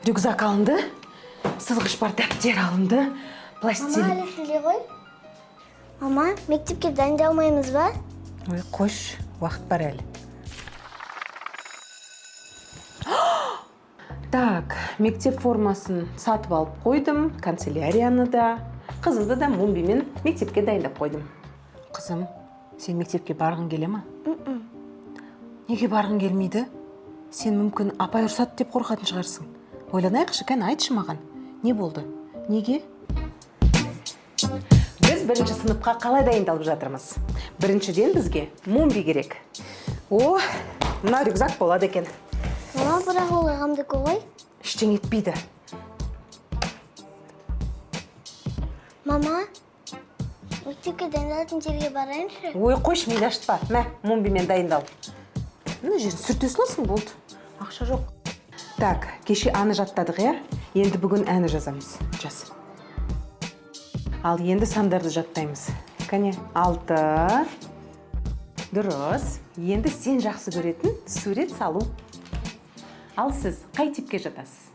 Рюкзак алынды, сызғыш бар дәптер алынды, Мама, пластилин. Әлі тіле ғой. Мама, мектепке дайындалмаймыз ба? Ой, қойшы, уақыт бар әлі. Так, мектеп формасын сатып алып қойдым, канцелярияны да, қызымды да Мумбимен мектепке дайындап қойдым. Қызым, сен мектепке барғың келе ма? Неге барғың келмейді? Сен мүмкін апай ұрсады деп қорқатын шығарсың. Ойланайықшы, кәне, айтшы маған. Не болды? Неге? Біз бірінші сыныпқа қалай дайындалып жатырмыз? Біріншіден, бізге Мумби керек. О, мына рюкзак болады екен. Мама, бірақ ол ағамдікі ғой. Ештеңе етпейді. Мама, мектепке дайындалатын жерге барайыншы. Ой, қойшы, миды ашытпа. Мә, Мумбимен дайындал. Мына жерін сүрте саласың, болды. Ақша жоқ. Так, кеше аны жаттадық, иә? Енді бүгін әні жазамыз. Жаз. Ал енді сандарды жаттаймыз. Кәне, 6. Дұрыс. Енді сен жақсы көретін сурет салу. Ал сіз қай типке жатасыз?